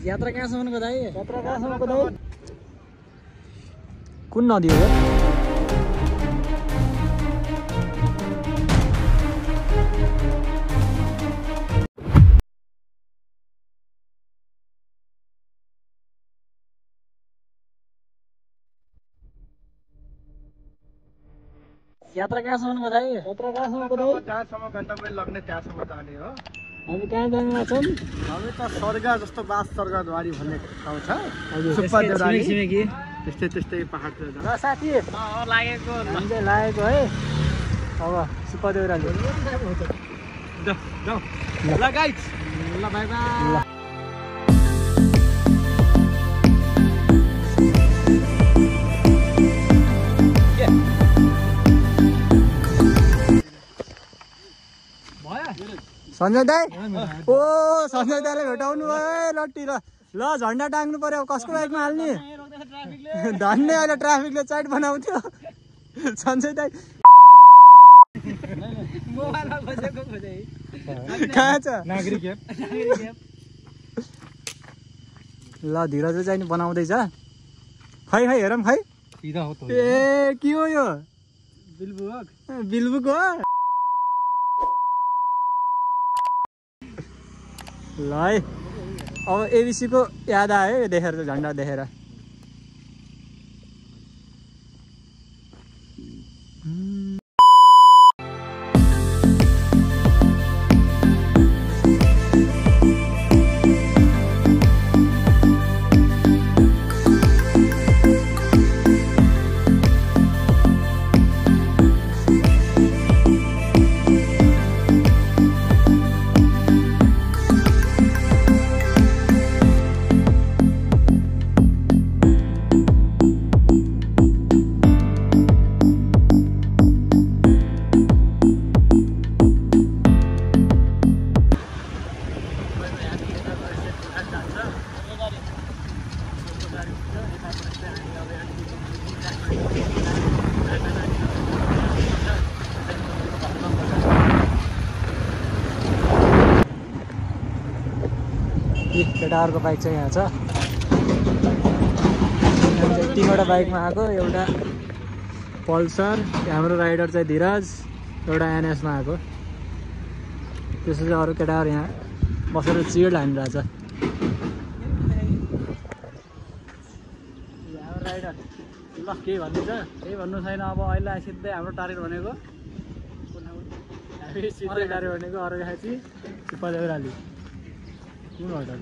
यात्रा कहाँसम्मको दाइ? यात्रा कहाँसम्मको दाइ? कुन नदी हो? यात्रा कहाँसम्मको दाइ? यात्रा कहाँसम्मको दाइ? जहाँसम्म गन्तव्य लग्ने त्यहाँसम्म जाने हो। हामी कहाँ जानेमा छौँ? हामी त स्वर्ग जस्तो बास स्वर्गद्वारी भन्ने ठाउँ छ। सुप्पा देउराली छिमेकी त्यस्तै त्यस्तै पहाडतिर र साथी लागेको हामी चाहिँ लागेको है अब सुप्पा देउराली। ल गाइज, ल बाई बाई। सञ्जय दाइ ओ सञ्जय दाइले भेटाउनु भयो लट्टी ल ल झन्डा टाङ्नु पर्यो कसको बाइकमा हाल्ने धन्य अहिले ट्राफिकले चाइट बनाउँथ्यो सञ्जय दाइ कहाँ छ नागरिक ल धीरज चाहिँ नि बनाउँदैछ खै खै हेरौँ खै ए के हो यो बिलबुक हो ल है अब एबिसी को याद आयो यो देखेर त झन्डा देखेर केटाहरूको बाइक चाहिँ यहाँ छ तीनवटा बाइकमा आएको एउटा पल्सर हाम्रो राइडर चाहिँ धीरज एउटा एनएसमा आएको त्यसपछि अरू केटाहरू यहाँ बसेर चियर हानिरहेछ हाम्रो राइडर ल केही भन्दैछ केही भन्नु छैन अब अहिले सिधै हाम्रो टार्गेट भनेको सिधै टार्गेट भनेको अरू खाँची सुप्पा देउराली कुन होटल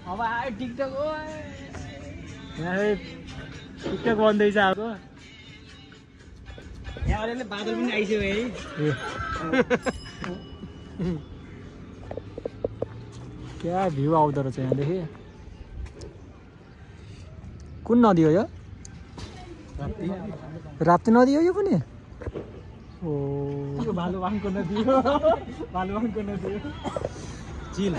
अब आयो टिकटक ओ यहाँ टिकटक बन्दैछ अब यहाँ अलिअलि बादल पनि आइसक्यो है क्या भ्यू आउँदो रहेछ यहाँदेखि कुन नदी हो यो राप्ती नदी हो यो पनि ओ यो भालुवाङको नदी हो भालुवाङको नदी हो झिल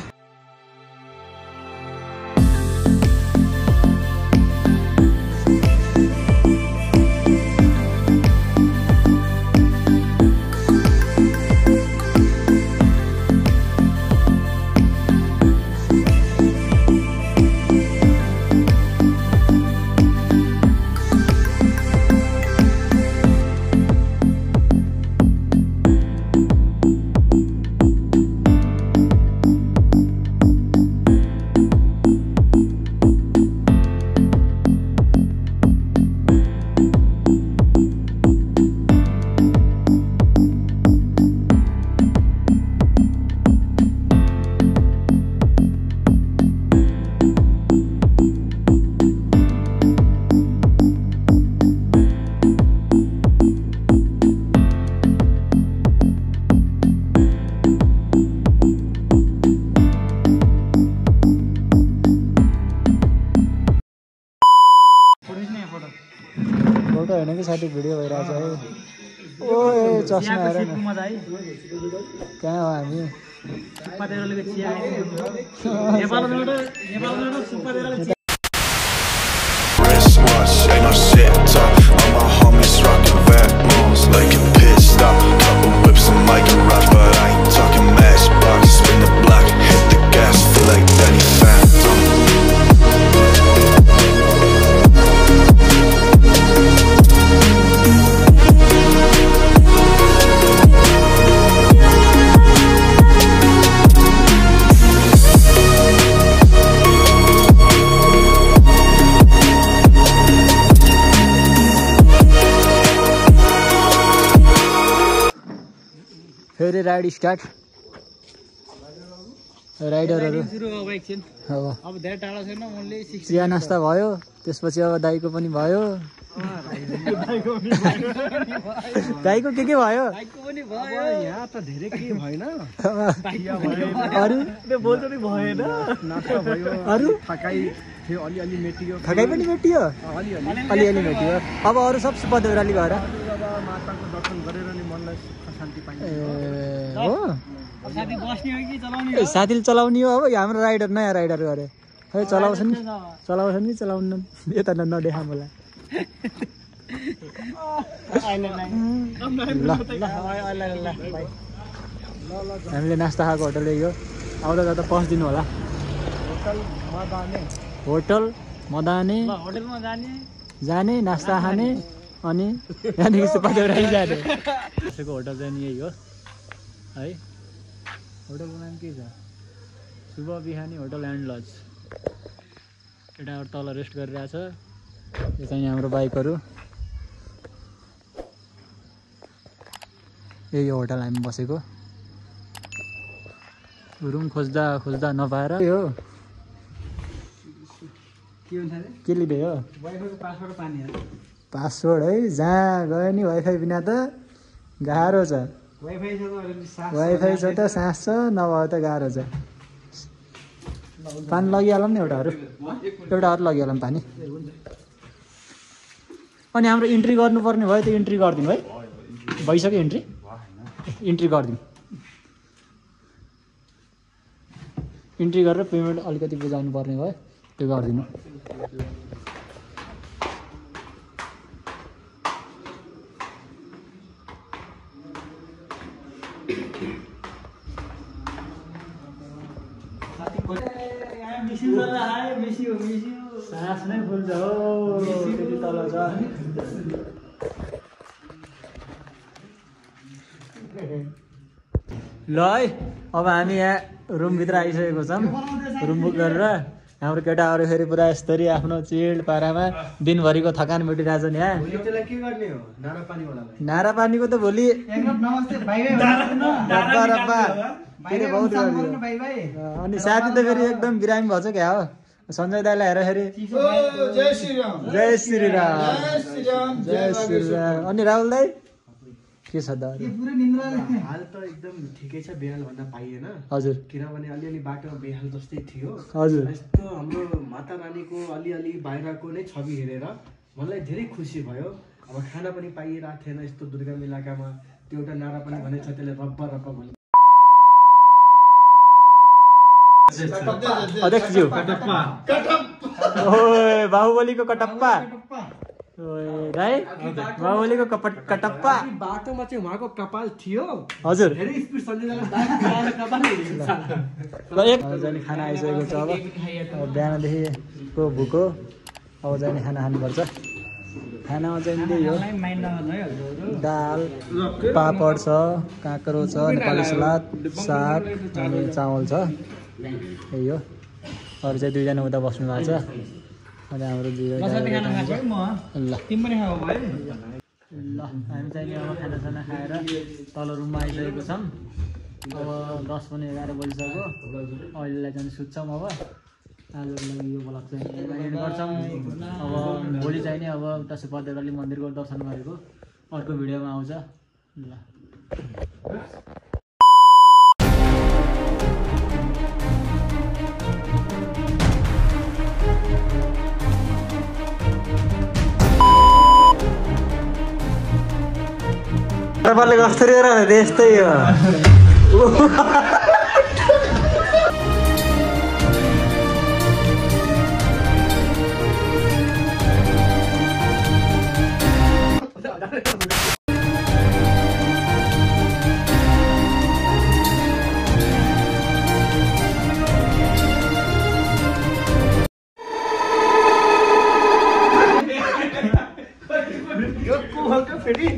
फोटो होइन कि साथी भिडियो भइरहेछ है ओ चस्मा हेर न कहाँ हो हामी सुप्पा देउरालीको चिया नेपालबाट Suppa Deurali Wristwatch, ain't no shit talk. All my homies rockin' red moons, like a pit stop. Couple whips, I'm like a rock, but I ain't talking matchbox. Spin the block, hit the gas, feel like Danny फेरि ride start राइडरहरू अब धेरै टाढा छैन only चिया नास्ता भयो त्यसपछि अब दाइको पनि भयो दाइको के भयो यहाँ त धेरै के भएन अरू बोल्छ नि भएन नास्ता भयो अरू थकाइ थियो अलिअलि मेटियो थकाइ पनि मेटियो अलिअलि मेटियो अब अरू सब पदौराली भएर अब माताको दर्शन गरेर नि मनलाई सुख शान्ति पाइन्छ हो साथी बस्ने हो कि चलाउने साथीले चलाउने हो अब हाम्रो राइडर नयाँ राइडर गरे खै चलाउँछन् कि चलाउनु यता नदेखा मलाई हामीले नास्ता खाएको होटल यही हो आउँदा जाँदा पस्दिनु होला होटल मदाने होटलमा जाने नास्ता खाने अनि यहाँदेखि पदौराली जाने त्यसको होटल चाहिँ नि यही हो है होटलको नाम के छ शुभ बिहानी होटल एन्ड लज एउटा तल रेस्ट गरिरहेछ यो चाहिँ हाम्रो बाइकहरू यही होटल हामी बसेको रुम खोज्दा खोज्दा नपाएर यो के लिँदै हो पासवर्ड है जहाँ गयो नि वाइफाई बिना त गाह्रो छ वाइफाई छ त सास छ नभए त गाह्रो छ पानी लगिहालौँ नि एउटाहरू लगिहालौँ पानी अनि हाम्रो इन्ट्री गर्नुपर्ने भयो त इन्ट्री गरिदिनु है भइसक्यो इन्ट्री गरिदिउँ इन्ट्री गरेर पेमेन्ट अलिकति बुझाउनु पर्ने भयो त्यो गरिदिनु सास नै फुल्छ हो त्यति तल छ ल है अब हामी यहाँ रुमभित्र आइसकेको छौँ रुम बुक गरेर हाम्रो केटाहरू फेरि पुरा यस्तरी आफ्नो चिल्ड पारामा दिनभरिको थकान मेटिरहेछ नि यहाँ नारा पानीको त भोलि अनि साथी त फेरि एकदम बिरामी भएछ क्या हो सञ्जय दाइलाई हेर फेरि जय श्रीराम अनि राहुल दाई के छ त हाल त एकदम ठिकै छ बेहाल भन्न पाइएन हजुर किनभने अलिअलि बाटो बेहाल जस्तै थियो हजुर यस्तो हाम्रो माता रानीको अलिअलि बाहिरको नै छवि हेरेर मलाई धेरै खुसी भयो अब खाना पनि पाइरहेको थिएन यस्तो दुर्गम इलाकामा त्यो एउटा नारा पनि भनेको छ त्यसले रब्बा रब्बा भन्नु अध्यक्षज्यू ओए बाहुबलीको कटप्पा राई बाहुबलीको कटप्पा बाटोमा चाहिँ उहाँको कपाल थियो हजुर धेरै स्पिड जाने खाना आइसकेको छ अब बिहानदेखिको भुको अब जाने खाना खानुपर्छ खानामा चाहिँ त्यही हो दाल पापड छ काँक्रो छ नेपाली सलाद साग अनि चामल छ यही हो अरू चाहिँ दुईजना उता बस्नु भएको छ अनि हाम्रो ल ल हामी चाहिँ अब खानासाना खाएर तल रुममा आइसकेको छौँ अब 10 पनि 11 बजिसक्यो अहिलेलाई चाहिँ सुत्छौँ अब आजको लागि यो ब्लग चाहिँ एन्ड गर्छौँ अब भोलि चाहिँ नि अब उता पदौराली मन्दिरको दर्शन गरेको अर्को भिडियोमा आउँछ ल तपाईँले कसरी गरेर यस्तै हो फेरि